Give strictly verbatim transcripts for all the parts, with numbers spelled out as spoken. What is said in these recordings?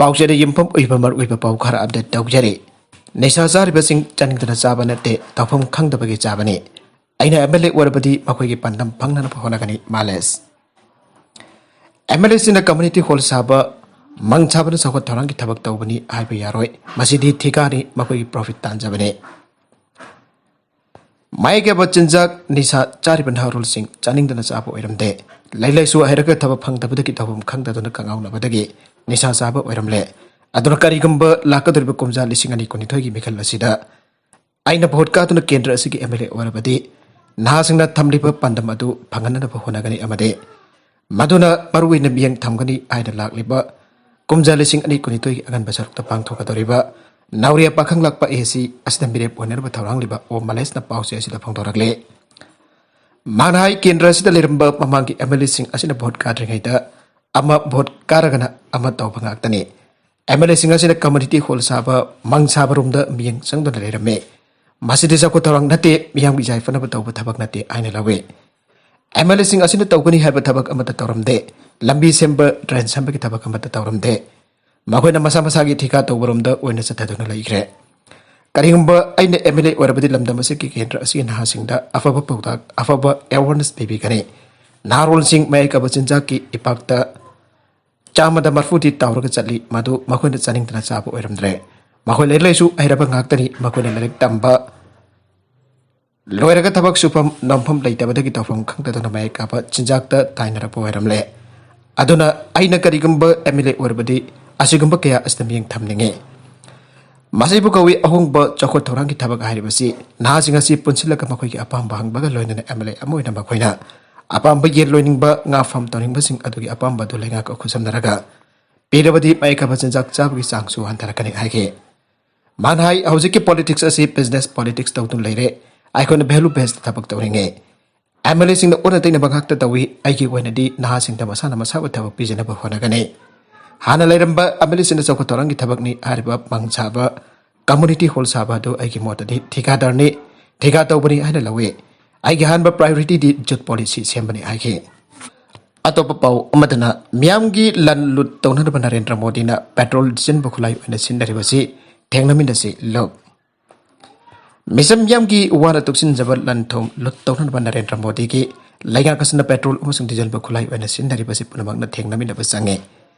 ꯄꯥꯎꯆꯦꯗ ꯌꯨꯝꯐꯝ ꯑꯣꯏꯕ ꯃꯔꯨꯑꯣꯏꯕ ꯄꯥꯎ ꯈꯔ ꯑꯞꯗꯦꯠ ꯇꯧꯖꯔꯤ꯫ ꯅꯤꯁꯥ ꯆꯥꯔꯤꯕꯁꯤꯡ ꯆꯥꯅꯤꯡꯗꯅ ꯆꯥꯕ ꯅꯠꯇꯦ, ꯇꯧꯐꯝ ꯈꯪꯗꯕꯒꯤ ꯆꯥꯕꯅꯤ꯫ ꯑꯩꯅ ꯑꯦꯝ ꯑꯦꯜ ꯑꯦ ꯑꯣꯏꯔꯕꯗꯤ ꯃꯈꯣꯏꯒꯤ ꯄꯥꯟꯗꯝ ꯐꯪꯅꯅꯕ ꯍꯣꯠꯅꯒꯅꯤ, ꯃꯥꯂꯦꯁ꯫ ꯑꯦꯝ ꯑꯦꯜ ꯑꯦꯁꯤꯡꯅ ꯀꯝꯃ꯭ꯌꯨꯅꯤꯇꯤ ꯍꯣꯜ ꯁꯥꯕ, ꯃꯪ ꯁꯥꯕꯅ ꯆꯥꯎꯈꯠ ꯊꯧꯔꯥꯡꯒꯤ ꯊꯕꯛ ꯇꯧꯕꯅꯤ ꯍꯥꯏꯕ ꯌꯥꯔꯣꯏ꯫ ꯃꯁꯤꯗꯤ ꯊꯤꯀꯥꯅꯤ, ꯃꯈꯣꯏꯒꯤ ꯄ꯭ꯔꯣꯐꯤꯠ ꯇꯥꯟꯖꯕꯅꯤ꯫ ꯃꯥꯏꯒꯕ ꯆꯤꯟꯖꯥꯛ ꯅꯤꯁꯥ ꯆꯥꯔꯤꯕ ꯅꯍꯥꯔꯣꯜꯁꯤꯡ ꯆꯥꯅꯤꯡꯗꯅ ꯆꯥꯕ ꯑꯣꯏꯔꯝꯗꯦ꯫ ꯂꯥꯏꯔꯤꯛ ꯂꯥꯏꯁꯨ ꯍꯩꯔꯒ ꯊꯕꯛ ꯐꯪꯗꯕꯗꯒꯤ ꯇꯧꯐꯝ ꯈꯪꯗꯗꯨꯅ ꯀꯉꯥꯎꯅꯕꯗꯒꯤ ꯅꯤꯁꯥ ꯆꯥꯕ ꯑꯣꯏꯔꯝꯂꯦ꯫ ꯑꯗꯨꯅ ꯀꯔꯤꯒꯨꯝꯕ ꯂꯥꯛꯀꯗꯧꯔꯤꯕ ꯀꯨꯝꯖꯥ ꯂꯤꯁꯤꯡ ꯑꯅꯤ ꯀꯨꯟꯅꯤꯊꯣꯏꯒꯤ ꯃꯤꯈꯜ ꯑꯁꯤꯗ ꯑꯩꯅ ꯚꯣꯠ ꯀꯥꯗꯨꯅ ꯀꯦꯟꯗ꯭ꯔ ꯑꯁꯤꯒꯤ ꯑꯦꯝ ꯑꯦꯜ ꯑꯦ ꯑꯣꯏꯔꯕꯗꯤ ꯅꯍꯥꯁꯤꯡꯅ ꯊꯝꯂꯤꯕ ꯄꯥꯟꯗꯝ ꯑꯗꯨ ꯐꯪꯍꯟꯅꯕ ꯍꯣꯠꯅꯒꯅꯤ ꯑꯃꯗꯤ ꯃꯗꯨꯅ ꯃꯔꯨꯑꯣꯏꯅ ꯃꯤꯠꯌꯦꯡ ꯊꯝꯒꯅꯤ ꯍꯥꯏꯅ ꯂꯥꯛꯂꯤꯕ ꯀꯨꯝꯖꯥ ꯂꯤꯁꯤꯡ ꯑꯅꯤ ꯀꯨꯟꯅꯤꯊꯣꯏꯒꯤ ꯑꯉꯟꯕ ꯁꯔꯨꯛꯇ ꯄꯥꯡꯊꯣꯛꯀꯗꯧꯔꯤꯕ ꯅꯥꯎꯔꯤꯌꯥ ꯄꯥꯈꯪ ꯂꯥꯛꯄ ꯑꯦ ꯁꯤ ꯑꯁꯤꯗ ꯃꯤꯔꯦꯞ ꯑꯣꯏꯅꯅꯕ ꯊꯧꯔꯥꯡꯂꯤꯕ ꯑꯣ ꯃꯂꯦꯁꯅ ꯄꯥꯎꯆꯦ ꯑꯁꯤꯗ ꯐꯣꯡꯗꯣꯔꯛꯂꯤ꯫ ꯃꯥꯅ ꯍꯥꯏ, ꯀꯦꯟꯗ꯭ꯔ ꯑꯁꯤꯗ ꯂꯩꯔꯝꯕ ꯃꯃꯥꯡꯒꯤ ꯑꯦꯝ ꯑꯦꯜ ꯑꯦꯁꯤꯡ ꯑꯁꯤꯅ ꯚꯣꯠ ꯀꯥꯗ꯭ꯔꯤꯉꯩꯗ ꯑꯃ, ꯚꯣꯠ ꯀꯥꯔꯒꯅ ꯑꯃ ꯇꯧꯕ ꯉꯥꯛꯇꯅꯤ꯫ ꯑꯦꯝ ꯑꯦꯜ ꯑꯦꯁꯤꯡ ꯑꯁꯤꯅ ꯀꯝꯃ꯭ꯌꯨꯅꯤꯇꯤ ꯍꯣꯜ ꯁꯥꯕ, ꯃꯪ ꯁꯥꯕ ꯔꯣꯝꯗ ꯃꯤꯠꯌꯦꯡ ꯆꯪꯗꯨꯅ ꯂꯩꯔꯝꯃꯤ꯫ ꯃꯁꯤꯗꯤ ꯆꯥꯎꯈꯠ ꯊꯧꯔꯥꯡ ꯅꯠꯇꯦ, ꯃꯤꯌꯥꯝꯒꯤ ꯌꯥꯏꯐꯅꯕ ꯇꯧꯕ ꯊꯕꯛ ꯅꯠꯇꯦ ꯍꯥꯏꯅ ꯂꯧꯏ꯫ ꯑꯦꯝ ꯑꯦꯜ ꯑꯦꯁꯤꯡ ꯑꯁꯤꯅ ꯇꯧꯒꯅꯤ ꯍꯥꯏꯕ ꯊꯕꯛ ꯑꯃꯠꯇ ꯇꯧꯔꯝꯗꯦ꯫ ꯂꯝꯕꯤ ꯁꯦꯝꯕ, ꯗ꯭ꯔꯦꯟ ꯁꯦꯝꯕꯒꯤ ꯊꯕꯛ ꯑꯃꯠꯇ ꯇꯧꯔꯝꯗꯦ꯫ ꯃꯈꯣꯏꯅ ꯃꯁꯥ ꯃꯁꯥꯒꯤ ꯊꯤꯀꯥ ꯇꯧꯕꯔꯣꯝꯗ ꯑꯣꯏꯅ ꯆꯠꯊꯗꯨꯅ ꯂꯩꯈ꯭ꯔꯦ꯫ ꯀꯔꯤꯒꯨꯝꯕ ꯑꯩꯅ ꯑꯦꯝ ꯑꯦꯜ ꯑꯦ ꯑꯣꯏꯔꯕꯗꯤ ꯂꯝꯗꯝ ꯑꯁꯤꯒꯤ ꯀꯦꯟꯗ꯭ꯔ ꯑꯁꯤꯒꯤ ꯅꯍꯥꯁꯤꯡꯗ ꯑꯐꯕ ꯄꯥꯎꯇꯥꯛ, ꯑꯐꯕ ꯑꯦꯋꯥꯔꯅꯦꯁ ꯄꯤꯕꯤꯒꯅꯤ꯫ ꯅꯍꯥꯔꯣꯜꯁꯤꯡ ꯃꯌꯥꯏ ꯀꯥꯕ ꯆꯤꯟꯖꯥꯛꯀꯤ ꯏꯄꯥꯛꯇ ꯆꯥꯝꯃꯗ ꯃꯔꯐꯨꯗꯤ ꯇꯥꯎꯔꯒ ꯆꯠꯂꯤ, ꯃꯗꯨ ꯃꯈꯣꯏꯅ ꯆꯥꯅꯤꯡꯗꯅ ꯆꯥꯕ ꯑꯣꯏꯔꯝꯗ꯭ꯔꯦ꯫ ꯃꯈꯣꯏ ꯂꯥꯏꯔꯤꯛ ꯂꯥꯏꯁꯨ ꯍꯩꯔꯕ ꯉꯥꯛꯇꯅꯤ, ꯃꯈꯣꯏꯅ ꯂꯥꯏꯔꯤꯛ ꯇꯝꯕ ꯂꯣꯏꯔꯒ ꯊꯕꯛ ꯁꯨꯐꯝ ꯅꯣꯝꯐꯝ ꯂꯩꯇꯕꯗꯒꯤ ꯇꯧꯐꯝ ꯈꯪꯗꯗꯨꯅ ꯃꯌꯥꯏ ꯀꯥꯕ ꯆꯤꯟꯖꯥꯛꯇ ꯇꯥꯏꯅꯔꯛꯄ ꯑꯣꯏꯔꯝꯂꯦ꯫ ꯑꯗꯨꯅ ꯑꯩꯅ ꯀꯔꯤꯒꯨꯝꯕ ꯑꯦꯝ ꯑꯦꯜ ꯑꯦ ꯑꯣꯏꯔꯕꯗꯤ ꯑꯁꯤꯒꯨꯝꯕ ꯀꯌꯥ ꯑꯁꯤꯗ ꯃꯤꯠꯌꯦꯡ ꯊꯝꯅꯤꯡꯉꯤ꯫ ꯃꯁꯤꯕꯨ ꯀꯧꯏ ꯑꯍꯣꯡꯕ ꯆꯥꯎꯈꯠ ꯊꯧꯔꯥꯡꯒꯤ ꯊꯕꯛ ꯍꯥꯏꯔꯤꯕꯁꯤ꯫ ꯅꯍꯥꯁꯤꯡ ꯑꯁꯤ ꯄꯨꯟꯁꯤꯜꯂꯒ ꯃꯈꯣꯏꯒꯤ ꯑꯄꯥꯝꯕ ꯍꯪꯕꯒ ꯂꯣꯏꯅꯅ ꯑꯦꯝ ꯑꯦꯜ ꯑꯦ ꯑꯃ ꯑꯣꯏꯅ ꯃꯈꯣꯏꯅ ꯑꯄꯥꯝꯕ ꯌꯦꯟ ꯂꯣꯏꯅꯤꯡꯕ, ꯉꯥ ꯐꯥꯔꯝ ꯇꯧꯅꯤꯡꯕꯁꯤꯡ ꯑꯗꯨꯒꯤ ꯑꯄꯥꯝꯕ ꯑꯗꯨ ꯂꯩꯉꯥꯛꯀ ꯈꯨꯠꯁꯝꯅꯔꯒ ꯄꯤꯔꯕꯗꯤ ꯃꯌꯥꯏ ꯀꯥꯕ ꯆꯤꯟꯖꯥꯛ ꯆꯥꯕꯒꯤ ꯆꯥꯡꯁꯨ ꯍꯟꯊꯔꯛꯀꯅꯤ ꯍꯥꯏꯈꯤ꯫ ꯃꯥꯅ ꯍꯥꯏ, ꯍꯧꯖꯤꯛꯀꯤ ꯄꯣꯂꯤꯇꯤꯛꯁ ꯑꯁꯤ ꯕꯤꯖꯤꯅꯦꯁ ꯄꯣꯂꯤꯇꯤꯛꯁ ꯇꯧꯗꯨꯅ ꯂꯩꯔꯦ꯫ ꯑꯩꯈꯣꯏꯅ ꯚꯦꯂꯨ ꯕꯦꯁꯇ ꯊꯕꯛ ꯇꯧꯔꯤꯉꯩ꯫ ꯑꯦꯝ ꯑꯦꯜ ꯑꯦꯁꯤꯡꯅ ꯑꯣꯟꯅ ꯇꯩꯅꯕ ꯉꯥꯛꯇ ꯇꯧꯏ꯫ ꯑꯩꯒꯤ ꯑꯣꯏꯅꯗꯤ ꯅꯍꯥꯁꯤꯡꯗ ꯃꯁꯥꯅ ꯃꯁꯥꯕꯨ ꯊꯕꯛ ꯄꯤꯖꯅꯕ ꯍꯣꯠꯅꯒꯅꯤ꯫ ꯍꯥꯟꯅ ꯂꯩꯔꯝꯕ ꯑꯦꯝ ꯑꯦꯜ ꯑꯦꯁꯤꯡꯅ ꯆꯥꯎꯈꯠ ꯊꯧꯔꯥꯡꯒꯤ ꯊꯕꯛꯅꯤ ꯍꯥꯏꯔꯤꯕ ꯃꯪ ꯁꯥꯕ, ꯀꯝꯃ꯭ꯌꯨꯅꯤꯇꯤ ꯍꯣꯜ ꯁꯥꯕ ꯑꯗꯨ ꯑꯩꯒꯤ ꯃꯣꯠꯇꯗꯤ ꯊꯤꯀꯥꯗꯥꯔꯅꯤ, ꯊꯤꯀꯥ ꯇꯧꯕꯅꯤ ꯍꯥꯏꯅ ꯂꯧꯏ꯫ ꯑꯩꯒꯤ ꯑꯍꯥꯟꯕ ꯄ꯭ꯔꯥꯏꯌꯣꯔꯤꯇꯤꯗꯤ ꯖꯨꯠ ꯄꯣꯂꯤꯁꯤ ꯁꯦꯝꯕꯅꯤ ꯍꯥꯏꯈꯤ꯫ ꯑꯇꯣꯞꯄ ꯄꯥꯎ ꯑꯃꯗꯅ, ꯃꯤꯌꯥꯝꯒꯤ ꯂꯟ ꯂꯨꯠ ꯇꯧꯅꯅꯕ ꯅꯔꯦꯟꯗ꯭ꯔ ꯃꯣꯗꯤꯅ ꯄꯦꯇ꯭ꯔꯣꯜ ꯗꯤꯖꯜꯕꯨ ꯈꯨꯠꯂꯥꯏ ꯑꯣꯏꯅ ꯁꯤꯖꯤꯟꯅꯔꯤꯕꯁꯤ ꯊꯦꯡꯅꯃꯤꯟꯅꯁꯤ꯫ ꯂꯨꯞ ꯃꯤꯆꯝ ꯃꯤꯌꯥꯝꯒꯤ ꯋꯥꯅ ꯇꯨꯡꯁꯤꯟꯖꯕ ꯂꯟ ꯊꯨꯝ ꯂꯨꯠ ꯇꯧꯅꯅꯕ ꯅꯔꯦꯟꯗ꯭ꯔ ꯃꯣꯗꯤꯒꯤ ꯂꯩꯉꯥꯛ ꯑꯁꯤꯅ ꯄꯦꯇ꯭ꯔꯣꯜ ꯑꯃꯁꯨꯡ ꯗꯤꯖꯜꯕꯨ ꯈꯨꯠꯂꯥꯏ ꯑꯣꯏꯅ ꯁꯤꯖꯤꯟꯅꯔꯤꯕꯁꯤ ꯄꯨꯝꯅꯃꯛꯅ ꯊꯦꯡꯅꯃꯤꯟꯅꯕ ꯆꯪꯉꯤ꯫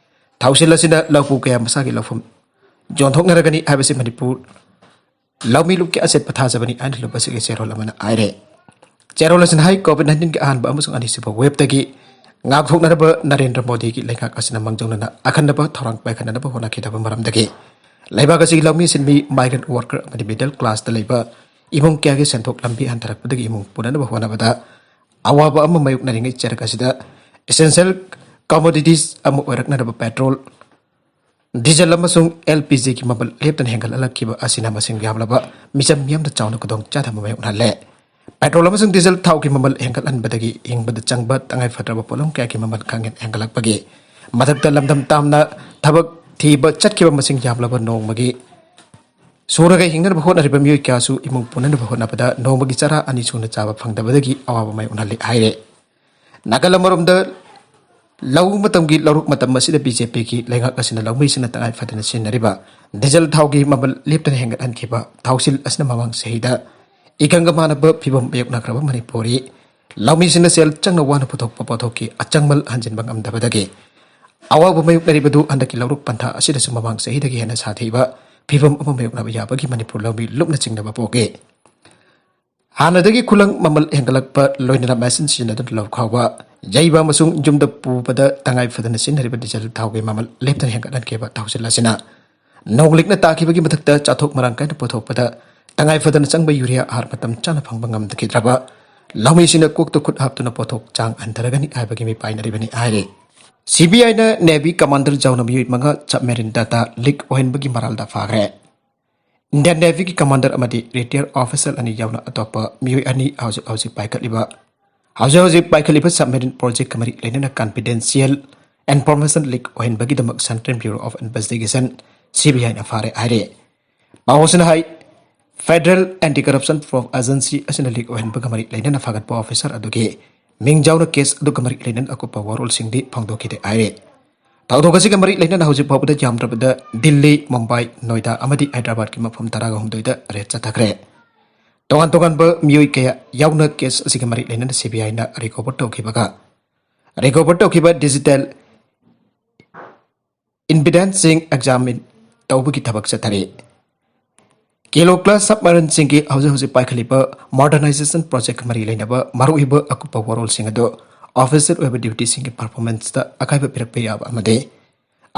ꯊꯥꯎꯁꯤꯜ ꯑꯁꯤꯅ ꯂꯧꯄꯨ ꯀꯌꯥ ꯃꯁꯥꯒꯤ ꯂꯧꯐꯝ ꯌꯣꯟꯊꯣꯛꯅꯔꯒꯅꯤ ꯍꯥꯏꯕꯁꯤ ꯃꯅꯤꯄꯨꯔ ꯂꯧꯃꯤ ꯂꯨꯞꯀꯤ ꯑꯆꯦꯠꯄ ꯊꯥꯖꯕꯅꯤ ꯍꯥꯏꯅ ꯂꯨꯞ ꯑꯁꯤꯒꯤ ꯆꯦꯔꯣꯜ ꯑꯃꯅ ꯍꯥꯏꯔꯦ꯫ ꯆꯦꯔꯣꯜ ꯑꯁꯤꯅ ꯍꯥꯏ, ꯀꯣꯚꯤꯗ ꯅꯥꯏꯟꯇꯤꯟꯒꯤ ꯑꯍꯥꯟꯕ ꯑꯃꯁꯨꯡ ꯑꯅꯤꯁꯨꯕ ꯋꯦꯕꯇꯒꯤ ꯉꯥꯛꯊꯣꯛꯅꯅꯕ ꯅꯔꯦꯟꯗ꯭ꯔ ꯃꯣꯗꯤꯒꯤ ꯂꯩꯉꯥꯛ ꯑꯁꯤꯅ ꯃꯥꯡꯖꯧꯅꯅ ꯑꯈꯟꯅꯕ ꯊꯧꯔꯥꯡ ꯄꯥꯏꯈꯠꯅꯅꯕ ꯍꯣꯠꯅꯈꯤꯗꯕ ꯃꯔꯝꯗꯒꯤ ꯂꯩꯕꯥꯛ ꯑꯁꯤꯒꯤ ꯂꯧꯃꯤꯁꯤꯡ, ꯃꯤ migrant worker ꯑꯃꯗꯤ middle classꯇ ꯂꯩꯕ ꯏꯃꯨꯡ ꯀꯌꯥꯒꯤ ꯁꯦꯟꯊꯣꯛ ꯂꯝꯕꯤ ꯍꯟꯊꯔꯛꯄꯗꯒꯤ ꯏꯃꯨꯡ ꯄꯨꯅꯅꯕ ꯍꯣꯠꯅꯕꯗ ꯑꯋꯥꯕ ꯑꯃ ꯃꯥꯌꯣꯛꯅꯔꯤꯉꯩ ꯆꯔꯛ ꯑꯁꯤꯗ essential commodities ꯑꯃ ꯑꯣꯏꯔꯛꯅꯅꯕ ꯄꯦꯇ꯭ꯔꯣꯜ, ꯗꯤꯖꯜ ꯑꯃꯁꯨꯡ LPGꯒꯤ ꯃꯃꯜ ꯂꯦꯞꯇꯅ ꯍꯦꯟꯒꯠꯍꯜꯂꯛꯈꯤꯕ ꯑꯁꯤꯅ ꯃꯁꯤꯡ ꯌꯥꯝꯂꯕ ꯃꯤꯆꯝ ꯃꯤꯌꯥꯝꯗ ꯆꯥꯎꯅ ꯈꯨꯗꯣꯡꯆꯥꯗꯕ ꯃꯥꯌꯣꯛꯅꯍꯜꯂꯦ꯫ ꯄꯦꯇ꯭ꯔꯣꯜ ꯑꯃꯁꯨꯡ ꯗꯤꯖꯜ ꯊꯥꯎꯒꯤ ꯃꯃꯜ ꯍꯦꯟꯒꯠꯍꯟꯕꯗꯒꯤ ꯍꯤꯡꯕꯗ ꯆꯪꯕ ꯇꯉꯥꯏꯐꯗ꯭ꯔꯕ ꯄꯣꯠꯂꯝ ꯀꯌꯥꯒꯤ ꯃꯃꯜ ꯈꯪꯍꯦꯟ ꯍꯦꯟꯒꯠꯂꯛꯄꯒꯤ ꯃꯊꯛꯇ ꯂꯝꯗꯝ ꯇꯥꯝꯅ ꯊꯕꯛ ꯊꯤꯕ ꯆꯠꯈꯤꯕ ꯃꯁꯤꯡ ꯌꯥꯝꯂꯕ ꯅꯣꯡꯃꯒꯤ ꯁꯨꯔꯒ ꯍꯤꯡꯅꯅꯕ ꯍꯣꯠꯅꯔꯤꯕ ꯃꯤꯑꯣꯏ ꯀꯌꯥꯁꯨ ꯏꯃꯨꯡ ꯄꯨꯅꯅꯕ ꯍꯣꯠꯅꯕꯗ ꯅꯣꯡꯃꯒꯤ ꯆꯔꯥ ꯑꯅꯤ ꯁꯨꯅ ꯆꯥꯕ ꯐꯪꯗꯕꯗꯒꯤ ꯑꯋꯥꯕ ꯃꯥꯌꯣꯛꯅꯍꯜꯂꯤ ꯍꯥꯏꯔꯦ꯫ ꯅꯥꯀꯜ ꯑꯃꯔꯣꯝꯗ ꯂꯧ ꯃꯇꯝꯒꯤ ꯂꯧꯔꯣꯛ ꯃꯇꯝ ꯑꯁꯤꯗ BJPꯒꯤ ꯂꯩꯉꯥꯛ ꯑꯁꯤꯅ ꯂꯧꯃꯤꯁꯤꯡꯅ ꯇꯉꯥꯏ ꯐꯗꯅ ꯁꯤꯖꯤꯟꯅꯔꯤꯕ ꯗꯤꯖꯜ ꯊꯥꯎꯒꯤ ꯃꯃꯜ ꯂꯦꯞꯇꯅ ꯍꯦꯟꯒꯠꯍꯟꯈꯤꯕ ꯊꯥꯎꯁꯤꯜ ꯑꯁꯤꯅ ꯃꯃꯥꯡ ꯆꯍꯤꯗ ꯏꯀꯪꯒ ꯃꯥꯟꯅꯕ ꯐꯤꯕꯝ ꯃꯥꯌꯣꯛꯅꯈ꯭ꯔꯕ ꯃꯅꯤꯄꯨꯔꯤ ꯂꯧꯃꯤꯁꯤꯡꯅ ꯁꯦꯜ ꯆꯪꯅ ꯋꯥꯅ ꯄꯨꯊꯣꯛꯄ ꯄꯣꯠꯊꯣꯛꯀꯤ ꯑꯆꯪꯃꯜ ꯍꯟꯖꯤꯟꯕ ꯉꯝꯗꯕꯗꯒꯤ ꯑꯋꯥꯕ ꯃꯥꯌꯣꯛꯅꯔꯤꯕꯗꯨ ꯍꯟꯗꯛꯀꯤ ꯂꯧꯔꯣꯛ ꯄꯟꯊꯥ ꯑꯁꯤꯗꯁꯨ ꯃꯃꯥꯡ ꯆꯍꯤꯗꯒꯤ ꯍꯦꯟꯅ ꯁꯥꯊꯤꯕ ꯐꯤꯕꯝ ꯑꯃ ꯃꯥꯌꯣꯛꯅꯕ ꯌꯥꯕꯒꯤ ꯃꯅꯤꯄꯨꯔ ꯂꯧꯃꯤ ꯂꯨꯞꯅ ꯆꯤꯡꯅꯕ ꯄꯣꯛꯏ꯫ ꯍꯥꯟꯅꯗꯒꯤ ꯈꯨꯂꯪ ꯃꯃꯜ ꯍꯦꯟꯒꯠꯂꯛꯄ ꯂꯣꯏꯅꯅ ꯃꯦꯆꯤꯟ ꯁꯤꯖꯤꯟꯅꯗꯨꯅ ꯂꯧ ꯈꯥꯎꯕ, ꯌꯩꯕ ꯑꯃꯁꯨꯡ ꯌꯨꯝꯗ ꯄꯨꯕꯗ ꯇꯉꯥꯏ ꯐꯗꯅ ꯁꯤꯖꯤꯟꯅꯔꯤꯕ ꯗꯤꯖꯜ ꯊꯥꯎꯒꯤ ꯃꯃꯜ ꯂꯦꯞꯇꯅ ꯍꯦꯟꯒꯠꯍꯟꯈꯤꯕ ꯊꯥꯎꯁꯤꯜ ꯑꯁꯤꯅ ꯅꯣꯡꯂꯤꯛꯅ ꯇꯥꯈꯤꯕꯒꯤ ꯃꯊꯛꯇ ꯆꯥꯊꯣꯛ ꯃꯔꯥꯡ ꯀꯥꯏꯅ ꯄꯨꯊꯣꯛꯄꯗ ꯇꯉꯥꯏ ꯐꯗꯅ ꯆꯪꯕ ꯌꯨꯔꯤꯌꯥ ꯍꯥꯔ ꯃꯇꯝ ꯆꯥꯅ ꯐꯪꯕ ꯉꯝꯈꯤꯗ꯭ꯔꯕ ꯂꯧꯃꯤꯁꯤꯡꯅ ꯀꯣꯛꯇ ꯈꯨꯠ ꯍꯥꯞꯇꯨꯅ ꯄꯣꯠꯊꯣꯛ ꯆꯥꯡ ꯍꯟꯊꯔꯒꯅꯤ ꯍꯥꯏꯕꯒꯤ ꯃꯤꯄꯥꯏꯅꯔꯤꯕꯅꯤ ꯍꯥꯏꯔꯤ꯫ CBIꯅ Navy commander ꯌꯥꯎꯅ ꯃꯤꯑꯣꯏ ꯃꯉꯥ submarine data leak ꯑꯣꯏꯍꯟꯕꯒꯤ ꯃꯔꯥꯜꯗ ꯐꯥꯈ꯭ꯔꯦ꯫ Indian Navyꯒꯤ commander ꯑꯃꯗꯤ retired officer ꯑꯅꯤ ꯌꯥꯎꯅ ꯑꯇꯣꯞꯄ ꯃꯤꯑꯣꯏ ꯑꯅꯤ ꯍꯧꯖꯤꯛ ꯍꯧꯖꯤꯛ ꯄꯥꯏꯈꯠꯂꯤꯕ, ꯍꯧꯖꯤꯛ ꯍꯧꯖꯤꯛ ꯄꯥꯏꯈꯠꯂꯤꯕ submarine projectꯀ ꯃꯔꯤ ꯂꯩꯅꯅ confidential information leak ꯑꯣꯏꯍꯟꯕꯒꯤꯗꯃꯛ Central Bureau of Investigation, CBIꯅ ꯐꯥꯔꯦ ꯍꯥꯏꯔꯦ꯫ ꯄꯥꯎ ꯑꯁꯤꯅ ꯍꯥꯏ, Federal Anti-Corruption Pro-, Agency ꯑꯁꯤꯅ leak ꯑꯣꯏꯍꯟꯕꯒ ꯃꯔꯤ ꯂꯩꯅꯅ ꯐꯥꯒꯠꯄ officer ꯑꯗꯨꯒꯤ ꯃꯤꯡ ꯌꯥꯎꯅ ꯀꯦꯁ ꯑꯗꯨꯒ ꯃꯔꯤ ꯂꯩꯅꯅ ꯑꯀꯨꯞꯄ ꯋꯥꯔꯣꯜꯁꯤꯡꯗꯤ ꯐꯣꯡꯗꯣꯛꯈꯤꯗꯦ ꯍꯥꯏꯔꯦ꯫ ꯊꯧꯗꯣꯛ ꯑꯁꯤꯒ ꯃꯔꯤ ꯂꯩꯅꯅ ꯍꯧꯖꯤꯛ ꯐꯥꯎꯕꯗ ꯌꯥꯝꯗ꯭ꯔꯕꯗ ꯗꯤꯜꯂꯤ, ꯃꯨꯝꯕꯥꯏ, ꯅꯣꯏꯗꯥ ꯑꯃꯗꯤ ꯍꯥꯏꯗ꯭ꯔꯕꯥꯗꯀꯤ ꯃꯐꯝ ꯇꯔꯥꯒ ꯍꯨꯝꯗꯣꯏꯗ ꯔꯦꯗ ꯆꯠꯊꯈ꯭ꯔꯦ꯫ ꯇꯣꯉꯥꯟ ꯇꯣꯉꯥꯟꯕ ꯃꯤꯑꯣꯏ ꯀꯌꯥ ꯌꯥꯎꯅ ꯀꯦꯁ ꯑꯁꯤꯒ ꯃꯔꯤ ꯂꯩꯅꯅ ꯁꯤ ꯕꯤ ꯑꯥꯏꯅ ꯔꯤꯀꯣꯚꯔ ꯇꯧꯈꯤꯕꯒ, ꯔꯤꯀꯣꯚꯔ ꯇꯧꯈꯤꯕ ꯗꯤꯖꯤꯇꯦꯜ ꯏꯟꯚꯤꯗꯦꯟꯁꯁꯤꯡ ꯑꯦꯛꯖꯥꯃꯤꯟ ꯇꯧꯕꯒꯤ ꯊꯕꯛ ꯆꯠꯊꯔꯤ꯫ ꯀꯤꯂꯣ ꯀ꯭ꯂꯥꯁ ꯁꯕꯃꯔꯤꯟꯁꯤꯡꯒꯤ ꯍꯧꯖꯤꯛ ꯍꯧꯖꯤꯛ ꯄꯥꯏꯈꯠꯂꯤꯕ ꯃꯣꯗꯔꯅꯥꯏꯖꯦꯁꯟ ꯄ꯭ꯔꯣꯖꯦꯛꯀ ꯃꯔꯤ ꯂꯩꯅꯕ ꯃꯔꯨꯑꯣꯏꯕ ꯑꯀꯨꯞꯄ ꯋꯥꯔꯣꯜꯁꯤꯡ ꯑꯗꯨ ꯑꯣꯐꯤꯁꯤꯌꯦꯜ ꯑꯣꯏꯕ ꯗ꯭ꯌꯨꯇꯤꯁꯤꯡꯒꯤ ꯄꯔꯐꯣꯔꯃꯦꯟꯁꯇ ꯑꯀꯥꯏꯕ ꯄꯤꯔꯛꯄ ꯌꯥꯕ ꯑꯃꯗꯤ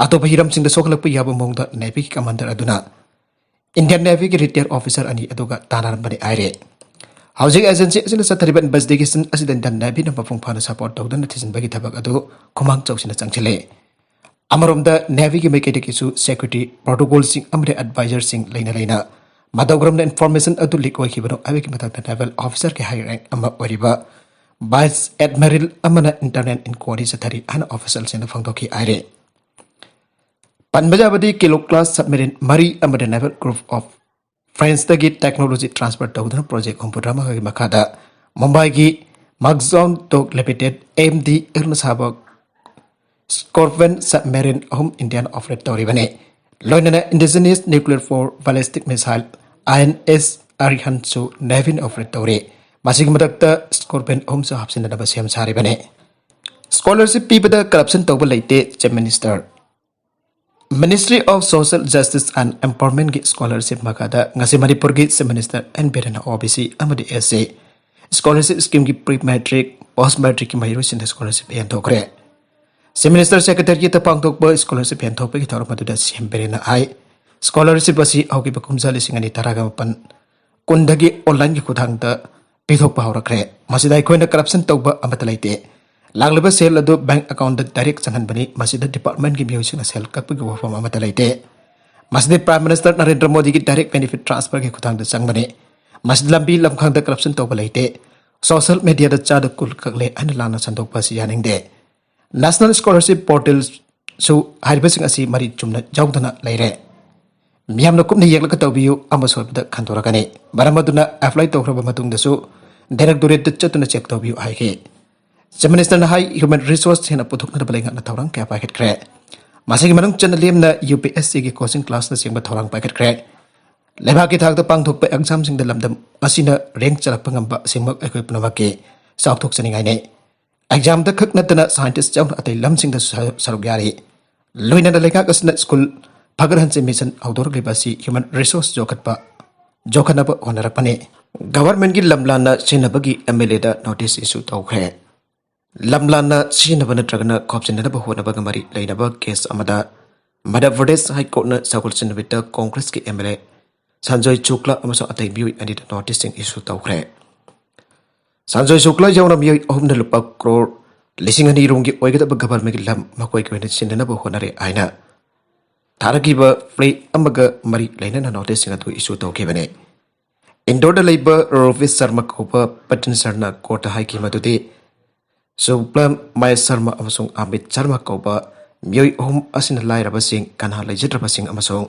ꯑꯇꯣꯞꯄ ꯍꯤꯔꯝꯁꯤꯡꯗ ꯁꯣꯛꯍꯜꯂꯛꯄ ꯌꯥꯕ ꯃꯑꯣꯡꯗ ꯅꯦꯚꯤꯒꯤ ꯀꯃꯥꯟꯗꯔ ꯑꯗꯨꯅ ꯏꯟꯗꯤꯌꯟ ꯅꯦꯚꯤꯒꯤ ꯔꯤꯇꯥꯌꯔ ꯑꯣꯐꯤꯁꯥꯔ ꯑꯅꯤ ꯑꯗꯨꯒ ꯇꯥꯟꯅꯔꯝꯕꯅꯤ ꯍꯥꯏꯔꯦ꯫ ꯍꯧꯖꯤꯛ ꯑꯦꯖꯦꯟꯁꯤ ꯑꯁꯤꯅ ꯆꯠꯊꯔꯤꯕ ꯏꯟꯚꯦꯁꯇꯤꯒꯦꯁꯟ ꯑꯁꯤꯗ ꯏꯟꯗꯤꯌꯟ ꯅꯦꯚꯤꯅ ꯃꯄꯨꯡ ꯐꯥꯅ ꯁꯄꯣꯔꯠ ꯇꯧꯗꯨꯅ ꯊꯤꯖꯤꯟꯕꯒꯤ ꯊꯕꯛ ꯑꯗꯨ ꯈꯨꯃꯥꯡ ꯆꯥꯎꯁꯤꯟꯅ ꯆꯪꯁꯤꯜꯂꯦ꯫ ꯑꯃꯔꯣꯝꯗ ꯅꯦꯚꯤꯒꯤ ꯃꯥꯏꯀꯩꯗꯒꯤꯁꯨ ꯁꯦꯀ꯭ꯌꯨꯔꯤꯇꯤ ꯄ꯭ꯔꯣꯇꯣꯀꯣꯜꯁꯤꯡ ꯑꯃꯗꯤ ꯑꯦꯗꯚꯥꯏꯖꯔꯁꯤꯡ ꯂꯩꯅ ꯂꯩꯅ ꯃꯇꯧ ꯀꯔꯝꯅ ꯏꯟꯐꯣꯔꯃꯦꯁꯟ ꯑꯗꯨ ꯂꯤꯛ ꯑꯣꯏꯈꯤꯕꯅꯣ ꯍꯥꯏꯕꯒꯤ ꯃꯊꯛꯇ ꯅꯦꯚꯦꯜ ꯑꯣꯐꯤꯁꯥꯔꯒꯤ ꯍꯥꯏ ꯔꯦꯡꯛ ꯑꯃ ꯑꯣꯏꯔꯤꯕ ꯚꯥꯏꯁ ꯑꯦꯗꯃꯤꯔꯦꯜ ꯑꯃꯅ ꯏꯟꯇꯔꯅꯦꯜ ꯏꯟꯀ꯭ꯋꯥꯔꯤ ꯆꯠꯊꯔꯤ ꯍꯥꯏꯅ ꯑꯣꯐꯤꯁꯤꯌꯦꯜꯁꯤꯡꯅ ꯐꯣꯡꯗꯣꯛꯈꯤ ꯍꯥꯏꯔꯦ꯫ ꯄꯟꯕ ꯌꯥꯕꯗꯤ ꯀꯤꯂꯣ ꯀ꯭ꯂꯥꯁ ꯁꯕꯃꯦꯔꯤꯟ ꯃꯔꯤ ꯑꯃꯗꯤ ꯅꯦꯚꯦꯜ ꯒ꯭ꯔꯨꯞ ꯑꯣꯐ ꯐ꯭ꯔꯦꯟꯁꯇꯒꯤ ꯇꯦꯛꯅꯣꯂꯣꯖꯤ ꯇ꯭ꯔꯥꯟꯁꯐꯔ ꯇꯧꯗꯨꯅ ꯄ꯭ꯔꯣꯖꯦꯛ ꯍꯨꯝꯐꯨꯇꯔꯥꯃꯉꯥꯒꯤ ꯃꯈꯥꯗ ꯃꯨꯝꯕꯥꯏꯒꯤ ꯃꯥꯛꯖꯥꯎꯟ ꯇꯣꯛ ꯂꯤꯃꯤꯇꯦꯗ, ꯑꯦꯝ ꯗꯤ ꯑꯦꯜꯅ ꯁꯥꯕ ꯁ꯭ꯀꯣꯔꯄꯤꯌꯟ ꯁꯕꯃꯦꯔꯤꯟ ꯑꯍꯨꯝ ꯏꯟꯗꯤꯌꯥꯅ ꯑꯣꯄꯔꯦꯠ ꯇꯧꯔꯤꯕꯅꯤ꯫ ꯂꯣꯏꯅꯅ indigenous nuclear for ballistic missile I N S ꯑꯔꯤꯍꯟꯁꯨ ꯅꯦꯚꯤꯅ ꯑꯣꯄꯔꯦꯠ ꯇꯧꯔꯤ꯫ ꯃꯁꯤꯒꯤ ꯃꯊꯛꯇ ꯁ꯭ꯀꯣꯔꯄꯤꯌꯟ ꯑꯍꯨꯝꯁꯨ ꯍꯥꯞꯆꯤꯟꯅꯅꯕ ꯁꯦꯝ ꯁꯥꯔꯤꯕꯅꯤ꯫ ꯁ꯭ꯀꯣꯂꯔꯁꯤꯞ ꯄꯤꯕꯗ ꯀꯔꯞꯁꯟ ꯇꯧꯕ ꯂꯩꯇꯦ, chief minister. Ministry of Social Justice and Empowermentꯀꯤ ꯁ꯭ꯀꯣꯂꯔꯁꯤꯞ ꯃꯈꯥꯗ ꯉꯁꯤ ꯃꯅꯤꯄꯨꯔꯒꯤ ꯆꯤꯐ ꯃꯤꯅꯤꯁꯇꯔ ꯑꯦꯟ ꯕꯤꯔꯦꯟꯅ ꯑꯣ ꯕꯤ ꯁꯤ ꯑꯃꯗꯤ ꯑꯦꯁ ꯁꯤ ꯁ꯭ꯀꯣꯂꯔꯁꯤꯞ ꯁ꯭ꯀꯤꯝꯒꯤ ꯄ꯭ꯔꯤ ꯃꯦꯇ꯭ꯔꯤꯛ, ꯄꯣꯁ ꯃꯦꯇ꯭ꯔꯤꯛꯀꯤ ꯃꯍꯩꯔꯣꯏꯁꯤꯡꯗ ꯁ꯭ꯀꯣꯂꯔꯁꯤꯞ ꯌꯦꯟꯊꯣꯛꯈ꯭ꯔꯦ꯫ ꯆꯤꯐ ꯃꯤꯅꯤꯁꯇꯔ ꯁꯦꯀ꯭ꯔꯦꯇꯦꯔꯤꯌꯦꯠꯇ ꯄꯥꯡꯊꯣꯛꯄ ꯁ꯭ꯀꯣꯂꯔꯁꯤꯞ ꯌꯦꯟꯊꯣꯛꯄꯒꯤ ꯊꯧꯔꯝ ꯑꯗꯨꯗ ꯁꯤ ꯑꯦꯝ ꯕꯤꯔꯦꯟꯅ ꯍꯥꯏ, ꯁ꯭ꯀꯣꯂꯔꯁꯤꯞ ꯑꯁꯤ ꯍꯧꯈꯤꯕ ꯀꯨꯝꯖꯥ ꯂꯤꯁꯤꯡ ꯑꯅꯤ ꯇꯔꯥꯒ ꯃꯥꯄꯟ ꯀꯨꯟꯗꯒꯤ ꯑꯣꯟꯂꯥꯏꯟꯒꯤ ꯈꯨꯠꯊꯥꯡꯗ ꯄꯤꯊꯣꯛꯄ ꯍꯧꯔꯛꯈ꯭ꯔꯦ꯫ ꯃꯁꯤꯗ ꯑꯩꯈꯣꯏꯅ ꯀꯔꯞꯁꯟ ꯇꯧꯕ ꯑꯃꯠꯇ ꯂꯩꯇꯦ꯫ ꯂꯥꯛꯂꯤꯕ ꯁꯦꯜ ꯑꯗꯨ ꯕꯦꯡꯛ ꯑꯦꯀꯥꯎꯟꯗ ꯗꯥꯏꯔꯦꯛ ꯆꯪꯍꯟꯕꯅꯤ꯫ ꯃꯁꯤꯗ ꯗꯤꯄꯥꯔꯠꯃꯦꯟꯠꯀꯤ ꯃꯤꯑꯣꯏꯁꯤꯡꯅ ꯁꯦꯜ ꯀꯛꯄꯒꯤ ꯋꯥꯐꯝ ꯑꯃꯠꯇ ꯂꯩꯇꯦ꯫ ꯃꯁꯤꯗꯤ ꯄ꯭ꯔꯥꯏꯝ ꯃꯤꯅꯤꯁꯇꯔ ꯅꯔꯦꯟꯗ꯭ꯔ ꯃꯣꯗꯤꯒꯤ ꯗꯥꯏꯔꯦꯛ ꯕꯦꯅꯤꯐꯤꯠ ꯇ꯭ꯔꯥꯟꯁꯐꯔꯒꯤ ꯈꯨꯠꯊꯥꯡꯗ ꯆꯪꯕꯅꯤ꯫ ꯃꯁꯤꯗ ꯂꯝꯕꯤ ꯂꯝꯈꯥꯡꯗ ꯀꯔꯞꯁꯟ ꯇꯧꯕ ꯂꯩꯇꯦ꯫ ꯁꯣꯁꯤꯌꯦꯜ ꯃꯦꯗꯤꯌꯥꯗ ꯆꯥꯗ ꯀꯨꯟ ꯀꯛꯂꯦ ꯍꯥꯏꯅ ꯂꯥꯟꯅ ꯁꯟꯗꯣꯛꯄ ꯑꯁꯤ ꯌꯥꯅꯤꯡꯗꯦ꯫ ꯅꯦꯁꯅꯦꯜ ꯁ꯭ꯀꯣꯂꯔꯁꯤꯞ ꯄꯣꯔꯇꯦꯜꯁꯨ ꯍꯥꯏꯔꯤꯕꯁꯤꯡ ꯑꯁꯤ ꯃꯔꯤꯛ ꯆꯨꯝꯅ ꯌꯥꯎꯗꯅ ꯂꯩꯔꯦ꯫ ꯃꯤꯌꯥꯝꯅ ꯀꯨꯞꯅ ꯌꯦꯡꯂꯒ ꯇꯧꯕꯤꯌꯨ, ꯑꯃ ꯁꯣꯏꯕꯗ ꯈꯟꯗꯣꯔꯛꯀꯅꯤ꯫ ꯃꯔꯝ ꯑꯗꯨꯅ ꯑꯦꯄ꯭ꯂꯥꯏ ꯇꯧꯈ꯭ꯔꯕ ꯃꯇꯨꯡꯗꯁꯨ ꯗꯥꯏꯔꯦꯛꯇꯣꯔꯦꯠꯇ ꯆꯠꯇꯨꯅ ꯆꯦꯛ ꯇꯧꯕꯤꯌꯨ ꯍꯥꯏꯈꯤ꯫ ꯆꯤꯐ ꯃꯤꯅꯤꯁꯇꯔꯅ ꯍꯥꯏ, ꯍ꯭ꯌꯨꯃꯦꯟ ꯔꯤꯁꯣꯔꯁ ꯍꯦꯟꯅ ꯄꯨꯊꯣꯛꯅꯅꯕ ꯂꯩꯉꯥꯛꯅ ꯊꯧꯔꯥꯡ ꯀꯌꯥ ꯄꯥꯏꯈꯠꯈ꯭ꯔꯦ꯫ ꯃꯁꯤꯒꯤ ꯃꯅꯨꯡ ꯆꯟꯅ ꯂꯦꯝꯅ ꯌꯨ ꯄꯤ ꯑꯦꯁ ꯁꯤꯒꯤ ꯀꯣꯆꯤꯡ ꯀ꯭ꯂꯥꯁꯅꯆꯤꯡꯕ ꯊꯧꯔꯥꯡ ꯄꯥꯏꯈꯠꯈ꯭ꯔꯦ꯫ ꯂꯩꯕꯥꯛꯀꯤ ꯊꯥꯛꯇ ꯄꯥꯡꯊꯣꯛꯄ ꯑꯦꯛꯖꯥꯝꯁꯤꯡꯗ ꯂꯝꯗꯝ ꯑꯁꯤꯅ ꯔꯦꯡꯛ ꯆꯠꯂꯛꯄ ꯉꯝꯕ ꯑꯁꯤꯃꯛ ꯑꯩꯈꯣꯏ ꯄꯨꯝꯅꯃꯛꯀꯤ ꯆꯥꯎꯊꯣꯛꯆꯅꯤꯡꯉꯥꯏꯅꯤ꯫ ꯑꯦꯛꯖꯥꯝꯗ ꯈꯛ ꯅꯠꯇꯅ ꯁꯥꯏꯟꯇꯤꯁ ꯌꯥꯎꯅ ꯑꯇꯩ ꯂꯝꯁꯤꯡꯗꯁꯨ ꯁꯔꯨꯛ ꯌꯥꯔꯤ꯫ ꯂꯣꯏꯅꯅ ꯂꯩꯉꯥꯛ ꯑꯁꯤꯅ ꯁ꯭ꯀꯨꯜ ꯐꯒꯠꯍꯟꯁꯦ ꯃꯤꯁꯟ ꯍꯧꯗꯣꯔꯛꯂꯤꯕ ꯑꯁꯤ ꯍ꯭ꯌꯨꯃꯦꯟ ꯔꯤꯁꯣꯔꯁ ꯌꯣꯛꯈꯠꯄ, ꯌꯣꯛꯈꯠꯅꯕ ꯍꯣꯠꯅꯔꯛꯄꯅꯤ꯫ ꯒꯚꯔꯟꯃꯦꯟꯠꯀꯤ ꯂꯝ ꯂꯥꯟꯅ ꯁꯤꯖꯤꯟꯅꯕꯒꯤ ꯑꯦꯝ ꯑꯦꯜ ꯑꯦꯗ ꯅꯣꯇꯤꯁ ꯏꯁꯨ ꯇꯧꯈ꯭ꯔꯦ꯫ ꯂꯝ ꯂꯥꯟꯅ ꯁꯤꯖꯤꯟꯅꯕ ꯅꯠꯇ꯭ꯔꯒꯅ ꯈꯣꯞꯆꯤꯟꯅꯅꯕ ꯍꯣꯠꯅꯕꯒ ꯃꯔꯤ ꯂꯩꯅꯕ ꯀꯦꯁ ꯑꯃꯗ ꯃꯙ꯭ꯌ ꯄ꯭ꯔꯗꯦꯁ ꯍꯥꯏ ꯀꯣꯔꯠꯅ ꯁꯒꯣꯜꯁꯦꯟ ꯅꯨꯃꯤꯠꯇ ꯀꯣꯡꯒ꯭ꯔꯦꯁꯀꯤ ꯑꯦꯝ ꯑꯦꯜ ꯑꯦ ꯁꯟꯖꯣꯏ ꯁꯨꯛꯂꯥ ꯑꯃꯁꯨꯡ ꯑꯇꯩ ꯃꯤꯑꯣꯏ ꯑꯅꯤꯗ ꯅꯣꯇꯤꯁꯁꯤꯡ ꯏꯁꯨ ꯇꯧꯈ꯭ꯔꯦ꯫ ꯁꯟꯖꯣꯏ ꯁꯨꯛꯂꯥ ꯌꯥꯎꯅ ꯃꯤꯑꯣꯏ ꯑꯍꯨꯝꯅ ꯂꯨꯄꯥ ꯀ꯭ꯔꯣꯔ ꯂꯤꯁꯤꯡ ꯑꯅꯤ ꯔꯣꯝꯒꯤ ꯑꯣꯏꯒꯗꯕ ꯒꯚꯔꯟꯃꯦꯟꯠꯀꯤ ꯂꯝ ꯃꯈꯣꯏꯒꯤ ꯑꯣꯏꯅ ꯁꯤꯟꯅꯅꯕ ꯍꯣꯠꯅꯔꯦ ꯍꯥꯏꯅ ꯊꯥꯔꯛꯈꯤꯕ ꯄ꯭ꯂꯦ ꯑꯃꯒ ꯃꯔꯤ ꯂꯩꯅꯅ ꯅꯣꯇꯤꯁꯁꯤꯡ ꯑꯗꯨ ꯏꯁꯨ ꯇꯧꯈꯤꯕꯅꯤ꯫ ꯏꯟꯗꯣꯔꯗ ꯂꯩꯕ ꯔꯣꯍꯤꯠ ꯁꯔꯃ ꯀꯧꯕ ꯄꯇꯤꯟꯁꯔꯅ ꯀꯣꯔꯠꯇ ꯍꯥꯏꯈꯤ ꯃꯗꯨꯗꯤ ꯁꯨꯕ꯭ꯂꯝ ꯃꯍꯦꯁ ꯁꯔꯃ ꯑꯃꯁꯨꯡ ꯑꯃꯤꯠ ꯁꯔꯃ ꯀꯧꯕ ꯃꯤꯑꯣꯏ ꯑꯍꯨꯝ ꯑꯁꯤꯅ ꯂꯥꯏꯔꯕꯁꯤꯡ, ꯀꯅꯥ ꯂꯩꯖꯗ꯭ꯔꯕꯁꯤꯡ ꯑꯃꯁꯨꯡ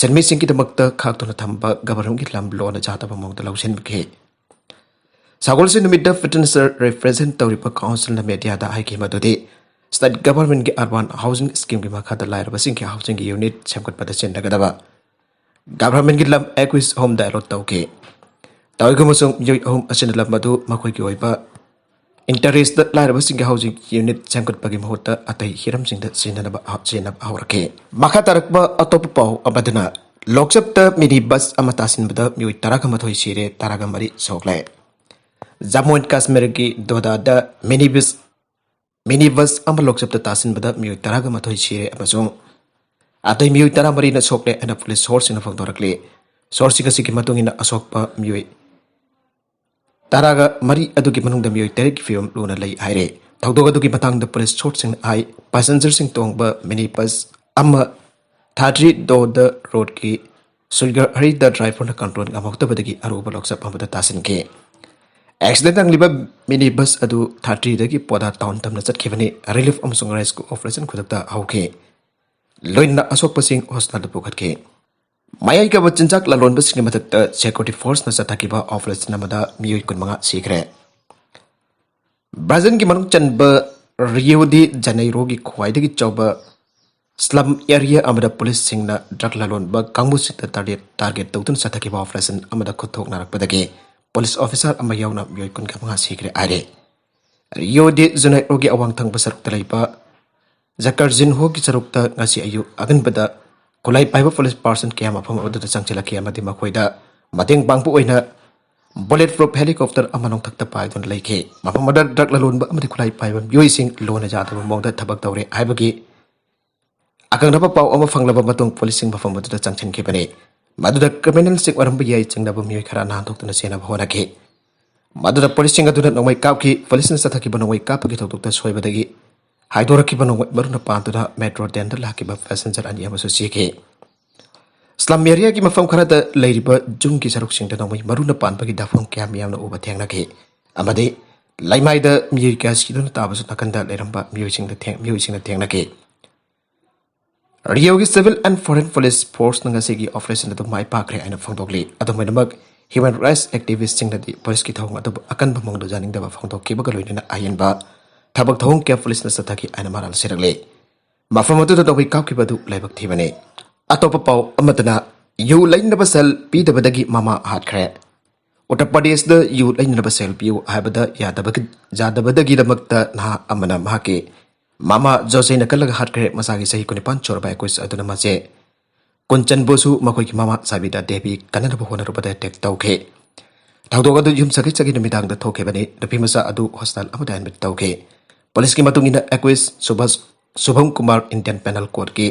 ꯁꯦꯟꯃꯤꯁꯤꯡꯒꯤꯗꯃꯛꯇ ꯈꯥꯛꯇꯨꯅ ꯊꯝꯕ ꯒꯚꯔꯟꯃꯦꯟꯠꯀꯤ ꯂꯝ ꯂꯣꯟꯅ ꯌꯥꯗꯕ ꯃꯑꯣꯡꯗ ꯂꯧꯁꯤꯟꯈꯤ꯫ ꯁꯒꯣꯜꯁꯦꯟ ꯅꯨꯃꯤꯠꯇ ꯄꯇꯤꯟꯁꯔ ꯔꯤꯄ꯭ꯔꯦꯖꯦꯟꯠ ꯇꯧꯔꯤꯕ ꯀꯥꯎꯟꯁꯤꯜꯅ ꯃꯦꯗꯤꯌꯥꯗ ꯍꯥꯏꯈꯤ ꯃꯗꯨꯗꯤ ꯁ꯭ꯇꯦꯠ ꯒꯚꯔꯟꯃꯦꯟꯠꯀꯤ ꯑꯔꯕꯥꯟ ꯍꯥꯎꯁꯤꯡ ꯁ꯭ꯀꯤꯝꯒꯤ ꯃꯈꯥꯗ ꯂꯥꯏꯔꯕꯁꯤꯡꯒꯤ ꯍꯥꯎꯁꯤꯡꯒꯤ ꯌꯨꯅꯤꯠ ꯁꯦꯝꯒꯠꯄꯗ ꯁꯤꯖꯤꯟꯅꯒꯗꯕ ꯒꯚꯔꯟꯃꯦꯟꯠꯀꯤ ꯂꯝ ꯑꯦꯀ꯭ꯋꯤꯁ ꯑꯍꯨꯝꯗ ꯑꯦꯂꯣꯠ ꯇꯧꯈꯤ꯫ ꯇꯧꯏꯒꯨꯝꯕꯁꯨꯡ ꯃꯤꯑꯣꯏ ꯑꯍꯨꯝ ꯑꯁꯤꯅ ꯂꯝ ꯑꯗꯨ ꯃꯈꯣꯏꯒꯤ ꯑꯣꯏꯕ ꯏꯟꯇꯔꯦꯁꯇ ꯂꯥꯏꯔꯕꯁꯤꯡꯒꯤ ꯍꯥꯎꯁꯤꯡ ꯌꯨꯅꯤꯠ ꯁꯦꯝꯒꯠꯄꯒꯤ ꯃꯍꯨꯠꯇ ꯑꯇꯩ ꯍꯤꯔꯝꯁꯤꯡꯗ ꯁꯤꯖꯤꯟꯅꯅꯕ ꯍ-, ꯁꯤꯖꯤꯟꯅꯕ ꯍꯧꯔꯛꯈꯤ꯫ ꯃꯈꯥ ꯇꯥꯔꯛꯄ ꯑꯇꯣꯞꯄ ꯄꯥꯎ ꯑꯃꯗꯅ ꯂꯣꯛꯁꯚꯥꯗ ꯃꯤꯅꯤ ꯕꯁ ꯑꯃ ꯇꯥꯁꯤꯟꯕꯗ ꯃꯤꯑꯣꯏ ꯇꯔꯥꯒ ꯃꯥꯊꯣꯏ ꯁꯤꯔꯦ, ꯇꯔꯥꯒ ꯃꯔꯤ ꯁꯣꯛꯂꯦ꯫ ꯖꯝꯃꯨ ꯑꯦꯟ ꯀꯥꯁꯃꯤꯔꯒꯤ ꯗꯣꯗꯥꯗ ꯃꯤꯅꯤ ꯕꯁ, ꯃꯤꯅꯤ ꯕꯁ ꯑꯃ ꯂꯣꯛꯁꯚꯥꯗ ꯇꯥꯁꯤꯟꯕꯗ ꯃꯤꯑꯣꯏ ꯇꯔꯥꯒ ꯃꯥꯊꯣꯏ ꯁꯤꯔꯦ ꯑꯃꯁꯨꯡ ꯑꯇꯩ ꯃꯤꯑꯣꯏ ꯇꯔꯥꯃꯔꯤꯅ ꯁꯣꯛꯂꯦ ꯍꯥꯏꯅ ꯄꯨꯂꯤꯁ ꯁꯣꯔꯁꯁꯤꯡꯅ ꯐꯣꯡꯗꯣꯔꯛꯂꯤ꯫ ꯁꯣꯔꯁꯁꯤꯡ ꯑꯁꯤꯒꯤ ꯃꯇꯨꯡ ꯏꯟꯅ ꯑꯁꯣꯛꯄ ꯃꯤꯑꯣꯏ ꯇꯔꯥꯒ ꯃꯔꯤ ꯑꯗꯨꯒꯤ ꯃꯅꯨꯡꯗ ꯃꯤꯑꯣꯏ ꯇꯔꯦꯠꯀꯤ ꯐꯤꯕꯝ ꯂꯨꯅ ꯂꯩ ꯍꯥꯏꯔꯦ꯫ ꯊꯧꯗꯣꯛ ꯑꯗꯨꯒꯤ ꯃꯇꯥꯡꯗ ꯄꯨꯂꯤꯁ ꯁꯣꯔꯁꯁꯤꯡꯅ ꯍꯥꯏ, ꯄꯦꯁꯦꯟꯖꯔꯁꯤꯡ ꯇꯣꯡꯕ ꯃꯤꯅꯤ ꯕꯁ ꯑꯃ ꯊꯥꯗ꯭ꯔꯤ ꯗꯣꯗ ꯔꯣꯗꯀꯤ ꯁꯨꯜꯒꯔꯍꯔꯤꯗ ꯗ꯭ꯔꯥꯏꯚꯔꯅ ꯀꯟꯇ꯭ꯔꯣꯜ ꯉꯝꯍꯧꯗꯕꯗꯒꯤ ꯑꯔꯨꯕ ꯂꯣꯛꯆꯞ ꯑꯃꯗ ꯇꯥꯁꯤꯟꯈꯤ꯫ ꯑꯦꯛꯁꯤꯗꯦꯟ ꯅꯪꯂꯤꯕ ꯃꯤꯅꯤ ꯕꯁ ꯑꯗꯨ ꯊꯥꯗ꯭ꯔꯤꯗꯒꯤ ꯄꯣꯗꯥ ꯇꯥꯎꯟ ꯇꯝꯅ ꯆꯠꯈꯤꯕꯅꯤ꯫ ꯔꯤꯂꯤꯐ ꯑꯃꯁꯨꯡ ꯔꯦꯁꯀ꯭ꯌꯨ ꯑꯣꯄꯔꯦꯁꯟ ꯈꯨꯗꯛꯇ ꯍꯧꯈꯤ꯫ ꯂꯣꯏꯅꯅ ꯑꯁꯣꯛꯄꯁꯤꯡ ꯍꯣꯁꯄꯤꯇꯥꯜꯗ ꯄꯨꯈꯠꯈꯤ꯫ ꯃꯌꯥꯏ ꯀꯥꯕ ꯆꯤꯟꯖꯥꯛ ꯂꯂꯣꯟꯕꯁꯤꯡꯒꯤ ꯃꯊꯛꯇ ꯁꯦꯀ꯭ꯌꯨꯔꯤꯇꯤ ꯐꯣꯔꯁꯅ ꯆꯠꯊꯈꯤꯕ ꯑꯣꯄꯔꯦꯁꯟ ꯑꯃꯗ ꯃꯤꯑꯣꯏ ꯀꯨꯟꯃꯉꯥ ꯁꯤꯈ꯭ꯔꯦ꯫ ꯕ꯭ꯔꯥꯖꯤꯜꯒꯤ ꯃꯅꯨꯡ ꯆꯟꯕ ꯔꯤꯌꯣ ꯗꯤ ꯖꯅꯩꯔꯣꯒꯤ ꯈ꯭ꯋꯥꯏꯗꯒꯤ ꯆꯥꯎꯕ ꯁ꯭ꯂꯝ ꯑꯦꯔꯤꯌꯥ ꯑꯃꯗ ꯄꯨꯂꯤꯁꯁꯤꯡꯅ ꯗ꯭ꯔꯒ ꯂꯂꯣꯟꯕ ꯀꯥꯡꯕꯨꯁꯤꯡꯗ ꯇꯥꯔꯒꯦꯠ ꯇꯧꯗꯨꯅ ꯆꯠꯊꯈꯤꯕ ꯑꯣꯄꯔꯦꯁꯟ ꯑꯃꯗ ꯈꯨꯠꯊꯣꯛꯅꯔꯛꯄꯗꯒꯤ ꯄꯨꯂꯤꯁ ꯑꯣꯐꯤꯁꯥꯔ ꯑꯃ ꯌꯥꯎꯅ ꯃꯤꯑꯣꯏ ꯀꯨꯟꯒ ꯃꯉꯥ ꯁꯤꯈ꯭ꯔꯦ ꯍꯥꯏꯔꯦ꯫ ꯔꯤꯌꯣ ꯗꯤ ꯖꯅꯩꯔꯣꯒꯤ ꯑꯋꯥꯡ ꯊꯪꯕ ꯁꯔꯨꯛꯇ ꯂꯩꯕ ꯖꯀꯔꯖꯤꯟꯍꯣꯒꯤ ꯁꯔꯨꯛꯇ ꯉꯁꯤ ꯑꯌꯨꯛ ꯑꯉꯟꯕꯗ ꯈꯨꯠꯂꯥꯏ ꯄꯥꯏꯕ ꯄꯨꯂꯤꯁ ꯄꯥꯔꯁꯟ ꯀꯌꯥ ꯃꯐꯝ ꯑꯗꯨꯗ ꯆꯪꯁꯤꯜꯂꯛꯈꯤ ꯑꯃꯗꯤ ꯃꯈꯣꯏꯗ ꯃꯇꯦꯡ ꯄꯥꯡꯕ ꯑꯣꯏꯅ ꯕꯨꯂꯦꯠ ꯄ꯭ꯔꯨꯐ ꯍꯦꯂꯤꯀꯣꯞꯇꯔ ꯑꯃ ꯅꯣꯡꯊꯛꯇ ꯄꯥꯏꯗꯨꯅ ꯂꯩꯈꯤ꯫ ꯃꯐꯝ ꯑꯗꯨꯗ ꯗ꯭ꯔꯒ ꯂꯂꯣꯟꯕ ꯑꯃꯗꯤ ꯈꯨꯠꯂꯥꯏ ꯄꯥꯏꯕ ꯃꯤꯑꯣꯏꯁꯤꯡ ꯂꯣꯟꯅ ꯌꯥꯗꯕ ꯃꯑꯣꯡꯗ ꯊꯕꯛ ꯇꯧꯔꯦ ꯍꯥꯏꯕꯒꯤ ꯑꯀꯛꯅꯕ ꯄꯥꯎ ꯑꯃ ꯐꯪꯂꯕ ꯃꯇꯨꯡ ꯄꯨꯂꯤꯁꯁꯤꯡ ꯃꯐꯝ ꯑꯗꯨꯗ ꯆꯪꯁꯤꯟꯈꯤꯕꯅꯤ꯫ ꯃꯗꯨꯗ ꯀ꯭ꯔꯤꯃꯤꯅꯦꯜꯁꯤꯡ ꯑꯣꯏꯔꯝꯕ ꯌꯥꯏ ꯆꯤꯡꯅꯕ ꯃꯤꯑꯣꯏ ꯈꯔ ꯅꯥꯟꯊꯣꯛꯇꯨꯅ ꯆꯦꯟꯅꯕ ꯍꯣꯠꯅꯈꯤ꯫ ꯃꯗꯨꯗ ꯄꯨꯂꯤꯁꯁꯤꯡ ꯑꯗꯨꯅ ꯅꯣꯡꯃꯩ ꯀꯥꯞꯈꯤ꯫ ꯄꯨꯂꯤꯁꯅ ꯆꯠꯊꯈꯤꯕ ꯅꯣꯡꯃꯩ ꯀꯥꯞꯄꯒꯤ ꯊꯧꯗꯣꯛꯇ ꯁꯣꯏꯕꯗꯒꯤ ꯍꯥꯏꯗꯣꯔꯛꯈꯤꯕ ꯅꯣꯡꯃꯩ ꯃꯔꯨꯅ ꯄꯥꯟꯗꯨꯅ ꯃꯦꯇ꯭ꯔꯣ ꯇ꯭ꯔꯦꯟꯗ ꯂꯥꯛꯈꯤꯕ ꯄꯦꯁꯦꯟꯖꯔ ꯑꯅꯤ ꯑꯃꯁꯨ ꯁꯤꯈꯤ꯫ ꯁ꯭ꯂꯝ ꯑꯦꯔꯤꯌꯥꯒꯤ ꯃꯐꯝ ꯈꯔꯗ ꯂꯩꯔꯤꯕ ꯌꯨꯝꯒꯤ ꯁꯔꯨꯛꯁꯤꯡꯗ ꯅꯣꯡꯃꯩ ꯃꯔꯨꯅ ꯄꯥꯟꯕꯒꯤ ꯗꯥꯐꯝ ꯀꯌꯥ ꯃꯤꯌꯥꯝꯅ ꯎꯕ ꯊꯦꯡꯅꯈꯤ ꯑꯃꯗꯤ ꯂꯩꯃꯥꯏꯗ ꯃꯤꯑꯣꯏ ꯀꯌꯥ ꯁꯤꯗꯨꯅ ꯇꯥꯕꯁꯨ ꯅꯥꯀꯟꯗ ꯂꯩꯔꯝꯕ ꯃꯤꯑꯣꯏꯁꯤꯡꯗ ꯊꯦꯡ-, ꯃꯤꯑꯣꯏꯁꯤꯡꯅ ꯊꯦꯡꯅꯈꯤ꯫ ꯔꯤꯌꯣꯒꯤ civil and foreign police forceꯅ ꯉꯁꯤꯒꯤ operation ꯑꯗꯨ ꯃꯥꯏ ꯄꯥꯛꯈ꯭ꯔꯦ ꯍꯥꯏꯅ ꯐꯣꯡꯗꯣꯛꯂꯤ꯫ ꯑꯗꯨꯝ ꯑꯣꯏꯅꯃꯛ, human rights activistꯁꯤꯡꯅꯗꯤ ꯄꯨꯂꯤꯁꯀꯤ ꯊꯧꯑꯣꯡ ꯑꯗꯨꯕꯨ ꯑꯀꯟꯕ ꯃꯑꯣꯡꯗ ꯌꯥꯅꯤꯡꯗꯕ ꯐꯣꯡꯗꯣꯛꯈꯤꯕꯒ ꯂꯣꯏꯅꯅ ꯑꯍꯦꯟꯕ ꯊꯕꯛ ꯊꯧꯑꯣꯡ ꯀꯌꯥ ꯄꯨꯂꯤꯁꯅ ꯆꯠꯊꯈꯤ ꯍꯥꯏꯅ ꯃꯔꯥꯜ ꯁꯤꯔꯛꯂꯤ꯫ ꯃꯐꯝ ꯑꯗꯨꯗ ꯅꯣꯡꯃꯩ ꯀꯥꯞꯈꯤꯕ ꯑꯗꯨ ꯂꯥꯏꯕꯛ ꯊꯤꯕꯅꯤ꯫ ꯑꯇꯣꯞꯄ ꯄꯥꯎ ꯑꯃꯗꯅ, ꯌꯨ ꯂꯩꯅꯕ ꯁꯦꯜ ꯄꯤꯗꯕꯗꯒꯤ ꯃꯃꯥ ꯍꯥꯠꯈ꯭ꯔꯦ꯫ ꯎꯠꯇꯔ ꯄ꯭ꯔꯗꯦꯁꯇ ꯌꯨ ꯂꯩꯅꯅꯕ ꯁꯦꯜ ꯄꯤꯌꯨ ꯍꯥꯏꯕꯗ ꯌꯥꯗꯕꯒꯤ-, ꯌꯥꯗꯕꯗꯒꯤꯗꯃꯛꯇ ꯅꯍꯥ ꯑꯃꯅ ꯃꯍꯥꯛꯀꯤ ꯃꯃꯥ ꯖꯣꯁꯦꯅ ꯀꯜꯂꯒ ꯍꯥꯠꯈ꯭ꯔꯦ꯫ ꯃꯆꯥꯒꯤ ꯆꯍꯤ ꯀꯨꯟꯅꯤꯄꯥꯟ ꯁꯨꯔꯕ ꯑꯦꯀꯨꯏꯁ ꯑꯗꯨꯅ ꯃꯆꯦ ꯀꯨꯟꯆꯟꯕꯨꯁꯨ ꯃꯈꯣꯏꯒꯤ ꯃꯃꯥ ꯁꯥꯕꯤꯗꯥ ꯗꯦꯕꯤ ꯀꯟꯅꯅꯕ ꯍꯣꯠꯅꯔꯨꯕꯗ ꯑꯦꯇꯦꯛ ꯇꯧꯈꯤ꯫ ꯊꯧꯗꯣꯛ ꯑꯗꯨ ꯌꯨꯝꯁꯀꯩꯁꯒꯤ ꯅꯨꯃꯤꯗꯥꯡꯗ ꯊꯣꯛꯈꯤꯕꯅꯤ꯫ ꯅꯨꯄꯤ ꯃꯆꯥ ꯑꯗꯨ ꯍꯣꯁꯄꯤꯇꯥꯜ ꯑꯃꯗ ꯑꯦꯗꯃꯤꯠ ꯇꯧꯈꯤ꯫ ꯄꯨꯂꯤꯁꯀꯤ ꯃꯇꯨꯡ ꯏꯟꯅ, accused Subhash, Subham Kumar Indian penal ꯀꯣꯗꯀꯤ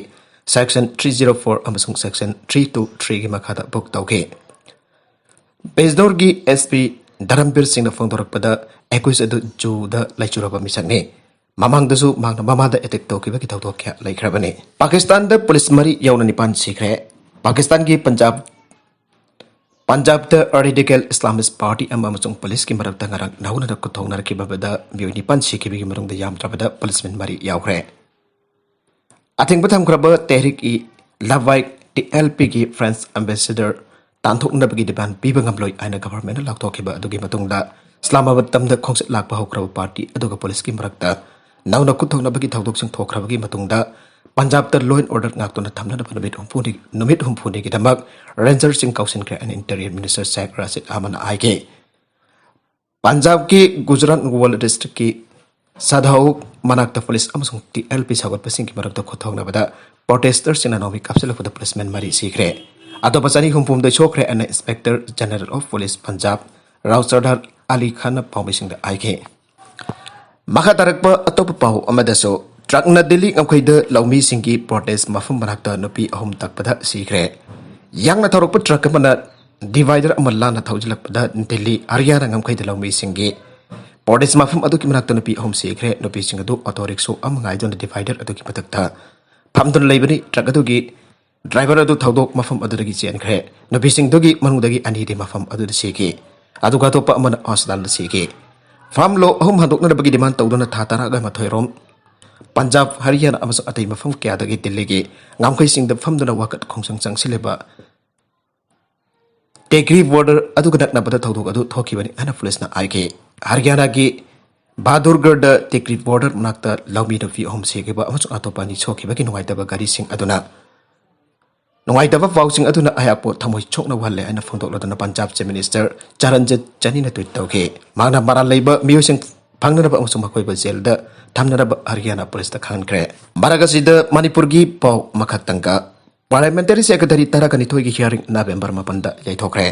ꯁꯦꯛꯁꯟ ꯊ꯭ꯔꯤ ꯖꯤꯔꯣ ꯐꯣꯔ ꯑꯃꯁꯨꯡ ꯁꯦꯛꯁꯟ ꯊ꯭ꯔꯤ ꯇꯨ ꯊ꯭ꯔꯤꯒꯤ ꯃꯈꯥꯗ ꯕꯨꯛ ꯇꯧꯈꯤ꯫ ꯕꯤꯖꯅꯣꯔꯒꯤ ꯑꯦꯁ ꯄꯤ ꯙꯔꯝꯕꯤꯔ ꯁꯤꯡꯅ ꯐꯣꯡꯗꯣꯔꯛꯄꯗ, ꯑꯦꯀꯨꯏꯁ ꯑꯗꯨ ꯖꯨꯗ ꯂꯥꯏꯆꯨꯔꯕ ꯃꯤꯁꯛꯅꯤ꯫ ꯃꯃꯥꯡꯗꯁꯨ ꯃꯍꯥꯛꯅ ꯃꯃꯥꯗ ꯑꯦꯇꯦꯛ ꯇꯧꯈꯤꯕꯒꯤ ꯊꯧꯗꯣꯛ ꯀꯌꯥ ꯂꯩꯈ꯭ꯔꯕꯅꯤ꯫ ꯄꯥꯀꯤꯁꯇꯥꯟꯗ ꯄꯨꯂꯤꯁ ꯃꯔꯤ ꯌꯥꯎꯅ ꯅꯤꯄꯥꯟ ꯁꯤꯈ꯭ꯔꯦ꯫ ꯄꯥꯀꯤꯁꯇꯥꯟꯒꯤ ꯄꯟꯖꯥꯕ, ꯄꯟꯖꯥꯕꯇ ꯔꯦꯗꯤꯀꯦꯜ ꯏꯁꯂꯥꯃꯤꯁ ꯄꯥꯔꯇꯤ ꯑꯃ ꯑꯃꯁꯨꯡ ꯄꯨꯂꯤꯁꯀꯤ ꯃꯔꯛꯇ ꯉꯔꯥꯡ ꯅꯧꯅ ꯈꯨꯠꯊꯣꯛꯅꯔꯛꯈꯤꯕꯗ ꯃꯤꯑꯣꯏ ꯅꯤꯄꯥꯟ ꯁꯤꯈꯤꯕꯒꯤ ꯃꯅꯨꯡꯗ ꯌꯥꯝꯗ꯭ꯔꯕꯗ ꯄꯨꯂꯤꯁꯃꯦꯟ ꯃꯔꯤ ꯌꯥꯎꯈ꯭ꯔꯦ꯫ ꯑꯊꯤꯡꯕ ꯊꯝꯈ꯭ꯔꯕ ꯇꯦꯍ꯭ꯔꯤꯛ ꯏ ꯂꯕꯥꯏꯛ, ꯇꯤ ꯑꯦꯜ ꯄꯤꯒꯤ ꯐ꯭ꯔꯦꯟꯁ ꯑꯦꯝꯕꯦꯁꯦꯗꯔ ꯇꯥꯟꯊꯣꯛꯅꯕꯒꯤ ꯗꯤꯃꯥꯟ ꯄꯤꯕ ꯉꯝꯂꯣꯏ ꯍꯥꯏꯅ ꯒꯚꯔꯟꯃꯦꯟꯠꯅ ꯂꯥꯎꯊꯣꯛꯈꯤꯕ ꯑꯗꯨꯒꯤ ꯃꯇꯨꯡꯗ ꯏꯁꯂꯥꯃꯥꯕꯥꯗ ꯇꯝꯗ ꯈꯣꯡꯆꯠ ꯂꯥꯛꯄ ꯍꯧꯈ꯭ꯔꯕ ꯄꯥꯔꯇꯤ ꯑꯗꯨꯒ ꯄꯨꯂꯤꯁꯀꯤ ꯃꯔꯛꯇ ꯅꯧꯅ ꯈꯨꯠꯊꯣꯛꯅꯕꯒꯤ ꯊꯧꯗꯣꯛꯁꯤꯡ ꯊꯣꯛꯈ꯭ꯔꯕꯒꯤ ꯃꯇꯨꯡꯗ ꯄꯟꯖꯥꯕꯇ law and order ꯉꯥꯛꯇꯨꯅ ꯊꯝꯅꯅꯕ ꯅꯨꯃꯤꯠ ꯍꯨꯝꯐꯨꯅꯤ, ꯅꯨꯃꯤꯠ ꯍꯨꯝꯐꯨꯅꯤꯒꯤꯗꯃꯛ ꯔꯦꯟꯖꯔꯁꯤꯡ ꯀꯧꯁꯤꯟꯈ꯭ꯔꯦ ꯍꯥꯏꯅ ꯏꯟꯇꯤꯔꯤꯌꯔ ꯃꯤꯅꯤꯁꯇꯔ ꯁꯦꯈ ꯔꯥꯁꯤꯗ ꯑꯍꯃꯗꯅ ꯍꯥꯏꯈꯤ꯫ ꯄꯟꯖꯥꯕꯀꯤ ꯒꯨꯖꯔꯥꯠ ꯅꯒꯋꯥꯂꯥ ꯗꯤꯁꯇ꯭ꯔꯤꯛꯀꯤ ꯁꯥꯗꯥꯎ ꯃꯅꯥꯛꯇ ꯄꯨꯂꯤꯁ ꯑꯃꯁꯨꯡ ꯇꯤ ꯑꯦꯜ ꯄꯤ ꯁꯧꯒꯠꯄꯁꯤꯡꯒꯤ ꯃꯔꯛꯇ ꯈꯨꯠꯊꯣꯛꯅꯕꯗ ꯄ꯭ꯔꯣꯇꯦꯁꯇꯔꯁꯤꯡꯅ ꯅꯣꯡꯃꯩ ꯀꯥꯞꯁꯤꯜꯂꯛꯄꯗ ꯄꯨꯂꯤꯁꯃꯦꯟ ꯃꯔꯤ ꯁꯤꯈ꯭ꯔꯦ꯫ ꯑꯇꯣꯞꯄ ꯆꯅꯤ ꯍꯨꯝꯐꯨ ꯍꯨꯝꯗꯣꯏ ꯁꯣꯛꯈ꯭ꯔꯦ ꯍꯥꯏꯅ inspector general of police Punjab Rao Sardar Ali ꯈꯥꯟꯅ ꯄꯥꯎꯃꯤꯁꯤꯡꯗ ꯍꯥꯏꯈꯤ꯫ ꯃꯈꯥ ꯇꯥꯔꯛꯄ ꯑꯇꯣꯞꯄ ꯄꯥꯎ ꯑꯃꯗꯁꯨ, ꯇ꯭ꯔꯛꯅ ꯗꯤꯜꯂꯤ ꯉꯝꯈꯩꯗ ꯂꯧꯃꯤꯁꯤꯡꯒꯤ ꯄ꯭ꯔꯣꯇꯦꯁ ꯃꯐꯝ ꯃꯅꯥꯛꯇ ꯅꯨꯄꯤ ꯑꯍꯨꯝ ꯇꯛꯄꯗ ꯁꯤꯈ꯭ꯔꯦ꯫ ꯌꯥꯡꯅ ꯊꯧꯔꯛꯄ ꯇ꯭ꯔꯛ ꯑꯃꯅ ꯗꯤꯚꯥꯏꯗꯔ ꯑꯃ ꯂꯥꯟꯅ ꯊꯧꯖꯤꯜꯂꯛꯄꯗ ꯗꯤꯜꯂꯤ ꯍꯔꯤꯌꯥꯅꯥ ꯉꯝꯈꯩꯗ ꯂꯧꯃꯤꯁꯤꯡꯒꯤ ꯄ꯭ꯔꯣꯇꯦꯁ ꯃꯐꯝ ꯑꯗꯨꯒꯤ ꯃꯅꯥꯛꯇ ꯅꯨꯄꯤ ꯑꯍꯨꯝ ꯁꯤꯈ꯭ꯔꯦ꯫ ꯅꯨꯄꯤꯁꯤꯡ ꯑꯗꯨ ꯑꯣꯇꯣ ꯔꯤꯛꯁꯣ ꯑꯃ ꯉꯥꯏꯗꯨꯅ ꯗꯤꯚꯥꯏꯗꯔ ꯑꯗꯨꯒꯤ ꯃꯊꯛꯇ ꯐꯝꯗꯨꯅ ꯂꯩꯕꯅꯤ꯫ ꯇ꯭ꯔꯛ ꯑꯗꯨꯒꯤ ꯗ꯭ꯔꯥꯏꯚꯔ ꯑꯗꯨ ꯊꯧꯗꯣꯛ ꯃꯐꯝ ꯑꯗꯨꯗꯒꯤ ꯆꯦꯟꯈ꯭ꯔꯦ꯫ ꯅꯨꯄꯤꯁꯤꯡꯗꯨꯒꯤ ꯃꯅꯨꯡꯗꯒꯤ ꯑꯅꯤꯗꯤ ꯃꯐꯝ ꯑꯗꯨꯗ ꯁꯤꯈꯤ, ꯑꯗꯨꯒ ꯑꯇꯣꯞꯄ ꯑꯃꯅ ꯍꯣꯁꯄꯤꯇꯥꯜꯗ ꯁꯤꯈꯤ꯫ ꯐꯥꯔꯝ ꯂꯣ ꯑꯍꯨꯝ ꯍꯟꯗꯣꯛꯅꯅꯕꯒꯤ ꯗꯤꯃꯥꯟ ꯇꯧꯗꯨꯅ ꯊꯥ ꯇꯔꯥꯒ ꯃꯥꯊꯣꯏ ꯔꯣꯝ ꯄꯟꯖꯥꯕ, ꯍꯔꯤꯌꯥꯅꯥ ꯑꯃꯁꯨꯡ ꯑꯇꯩ ꯃꯐꯝ ꯀꯌꯥꯗꯒꯤ ꯗꯤꯜꯂꯤꯒꯤ ꯉꯝꯈꯩꯁꯤꯡꯗ ꯐꯝꯗꯨꯅ ꯋꯥꯀꯠ ꯈꯣꯡꯖꯪ ꯆꯪꯁꯤꯜꯂꯤꯕ ꯇꯦꯀ꯭ꯔꯤ ꯕꯣꯔꯗꯔ ꯑꯗꯨꯒ ꯅꯛꯅꯕꯗ ꯊꯧꯗꯣꯛ ꯑꯗꯨ ꯊꯣꯛꯈꯤꯕꯅꯤ ꯍꯥꯏꯅ ꯄꯨꯂꯤꯁꯅ ꯍꯥꯏꯈꯤ꯫ ꯍꯔꯤꯌꯥꯅꯥꯒꯤ ꯕꯍꯥꯗꯨꯔꯒꯔꯗ ꯇꯦꯀ꯭ꯔꯤ ꯕꯣꯔꯗꯔ ꯃꯅꯥꯛꯇ ꯂꯧꯃꯤ ꯅꯨꯄꯤ ꯑꯍꯨꯝ ꯁꯤꯈꯤꯕ ꯑꯃꯁꯨꯡ ꯑꯇꯣꯞꯄ ꯑꯅꯤ ꯁꯣꯛꯈꯤꯕꯒꯤ ꯅꯨꯡꯉꯥꯏꯇꯕ ꯒꯥꯔꯤꯁꯤꯡ ꯑꯗꯨꯅ, ꯅꯨꯡꯉꯥꯏꯇꯕ ꯄꯥꯎꯁꯤꯡ ꯑꯗꯨꯅ ꯑꯩꯍꯥꯛꯄꯨ ꯊꯃꯣꯏ ꯁꯣꯛꯅ ꯎꯍꯜꯂꯦ ꯍꯥꯏꯅ ꯐꯣꯡꯗꯣꯛꯂꯗꯨꯅ ꯄꯟꯖꯥꯕ ꯆꯤꯐ ꯃꯤꯅꯤꯁꯇꯔ ꯆꯔꯟꯖꯤꯠ ꯆꯅꯤꯅ ꯇ꯭ꯋꯤꯠ ꯇꯧꯈꯤ꯫ ꯃꯍꯥꯛꯅ ꯃꯔꯥꯜ ꯂꯩꯕ ꯃꯤꯑꯣꯏꯁꯤꯡ ꯐꯪꯅꯅꯕ ꯑꯃꯁꯨꯡ ꯃꯈꯣꯏꯕꯨ ꯖꯦꯜꯗ ꯊꯝꯅꯅꯕ ꯍꯔꯤꯌꯥꯅꯥ ꯄꯨꯂꯤꯁꯇ ꯈꯪꯍꯟꯈ꯭ꯔꯦ꯫ ꯃꯔꯛ ꯑꯁꯤꯗ ꯃꯅꯤꯄꯨꯔꯒꯤ ꯄꯥꯎ ꯃꯈꯥ ꯇꯪꯒ꯫ ꯄꯥꯔꯂꯤꯌꯥꯃꯦꯟꯇꯔꯤ ꯁꯦꯀ꯭ꯔꯦꯇꯔꯤ ꯇꯔꯥꯒ ꯅꯤꯊꯣꯏꯒꯤ ꯍꯤꯌꯥꯔꯤꯡ ꯅꯕꯦꯝꯕꯔ ꯃꯥꯄꯟꯗ ꯌꯩꯊꯣꯛꯈ꯭ꯔꯦ꯫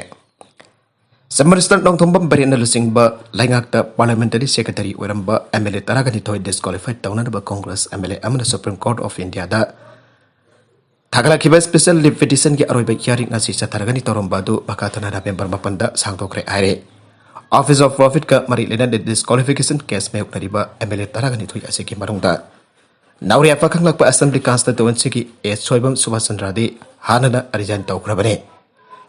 ꯆꯤꯐ ꯃꯤꯅꯤꯁꯇꯔ ꯅꯣꯡꯊꯣꯝꯕꯝ ꯕꯤꯔꯦꯟꯅ ꯂꯨꯆꯤꯡꯕ ꯂꯩꯉꯥꯛꯇ ꯄꯥꯔꯂꯤꯌꯥꯃꯦꯟꯇꯔꯤ ꯁꯦꯀ꯭ꯔꯦꯇꯔꯤ ꯑꯣꯏꯔꯝꯕ ꯑꯦꯝ ꯑꯦꯜ ꯑꯦ ꯇꯔꯥꯒ ꯅꯤꯊꯣꯏ ꯗꯤꯁꯀ꯭ꯋꯥꯂꯤꯐꯥꯏ ꯇꯧꯅꯅꯕ ꯀꯣꯡꯒ꯭ꯔꯦꯁ ꯑꯦꯝ ꯑꯦꯜ ꯑꯦ ꯑꯃꯅ ꯁꯨꯄ꯭ꯔꯤꯝ ꯀꯣꯔꯠ ꯑꯣꯐ ꯏꯟꯗꯤꯌꯥꯗ ꯊꯥꯒꯠꯂꯛꯈꯤꯕ ꯁ꯭ꯄꯦꯁꯦꯜ ꯂꯤꯞ ꯄꯤꯇꯤꯁꯟꯒꯤ ꯑꯔꯣꯏꯕ ꯍꯤꯌꯥꯔꯤꯡ ꯉꯁꯤ ꯆꯠꯊꯔꯒꯅꯤ ꯇꯧꯔꯝꯕ ꯑꯗꯨ ꯃꯈꯥ ꯇꯥꯅ ꯅꯕꯦꯝꯕꯔ ꯃꯥꯄꯟꯗ ꯁꯥꯡꯗꯣꯛꯈ꯭ꯔꯦ ꯍꯥꯏꯔꯦ꯫ ꯑꯣꯐꯤꯁ ꯑꯣꯐ ꯄ꯭ꯔꯣꯐꯤꯠꯀ ꯃꯔꯤ ꯂꯩꯅꯅ ꯗꯤꯁꯀ꯭ꯋꯥꯂꯤꯐꯤꯀꯦꯁꯟ ꯀꯦꯁ ꯃꯥꯌꯣꯛꯅꯔꯤꯕ ꯑꯦꯝ ꯑꯦꯜ ꯑꯦ ꯇꯔꯥꯒ ꯅꯤꯊꯣꯏ ꯑꯁꯤꯒꯤ ꯃꯅꯨꯡꯗ ꯅꯥꯎꯔꯤꯌꯥ ꯄꯥꯈꯪꯂꯥꯛꯄ ꯑꯦꯁꯦꯝꯕ꯭ꯂꯤ ꯀꯟꯁꯇꯤꯇ꯭ꯋꯦꯟꯁꯤꯒꯤ ꯑꯦ ꯁꯣꯏꯕꯝ ꯁꯨꯕꯥꯁ ꯆꯟꯗ꯭ꯔꯗꯤ ꯍꯥꯟꯅꯅ ꯔꯤꯖꯥꯏꯟ ꯇꯧꯈ꯭ꯔꯕꯅꯤ꯫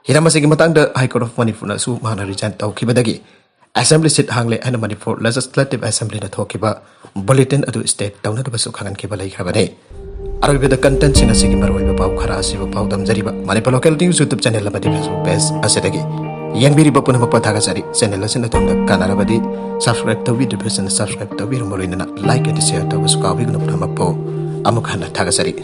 ꯍꯤꯔꯝ ꯑꯁꯤꯒꯤ ꯃꯇꯥꯡꯗ ꯍꯥꯏ ꯀꯣꯔꯠ ꯑꯣꯐ ꯃꯅꯤꯄꯨꯔꯅꯁꯨ ꯃꯍꯥꯛꯅ ꯔꯤꯖꯥꯏꯟ ꯇꯧꯈꯤꯕꯗꯒꯤ ꯑꯦꯁꯦꯝꯕ꯭ꯂꯤ ꯁꯤꯠ ꯍꯥꯡꯂꯦ ꯍꯥꯏꯅ ꯃꯅꯤꯄꯨꯔ ꯂꯦꯖꯤꯁꯂꯦꯇꯤꯚ ꯑꯦꯁꯦꯝꯕ꯭ꯂꯤꯅ ꯊꯣꯛꯈꯤꯕ ꯕꯨꯂꯦꯇꯤꯟ ꯑꯗꯨ ꯁ꯭ꯇꯦ ꯇꯧꯅꯅꯕꯁꯨ ꯈꯪꯍꯟꯈꯤꯕ ꯂꯩꯈ꯭ꯔꯕꯅꯤ꯫ ꯑꯔꯣꯏꯕꯗ ꯀꯟꯇꯦꯟꯁꯤꯡ ꯑꯁꯤꯒꯤ ꯃꯔꯨꯑꯣꯏꯕ ꯄꯥꯎ ꯈꯔ ꯑꯁꯤꯕꯨ ꯄꯥꯎꯗꯝꯖꯔꯤꯕ Manipur local news YouTube channel ꯑꯃꯗꯤ ꯐꯦꯁꯕꯨꯛ ꯄꯦꯖ ꯑꯁꯤꯗꯒꯤ꯫ ꯌꯦꯡꯕꯤꯔꯤꯕ ꯄꯨꯝꯅꯃꯛꯄꯨ ꯊꯥꯒꯠꯆꯔꯤ꯫ Channel ꯑꯁꯤꯅ ꯑꯗꯣꯝꯗ ꯀꯥꯟꯅꯔꯕꯗꯤ subscribe ꯇꯧꯕꯤꯗ꯭ꯔꯤꯕꯁꯤꯡꯅ subscribe ꯇꯧꯕꯤꯔꯝꯕ, ꯂꯣꯏꯅꯅ like ꯑꯃꯗꯤ share ꯇꯧꯕꯁꯨ ꯀꯥꯎꯕꯤꯒꯅꯨ꯫ ꯄꯨꯝꯅꯃꯛꯄꯨ ꯑꯃꯨꯛ ꯍꯟꯅ ꯊꯥꯒꯠꯆꯔꯤ꯫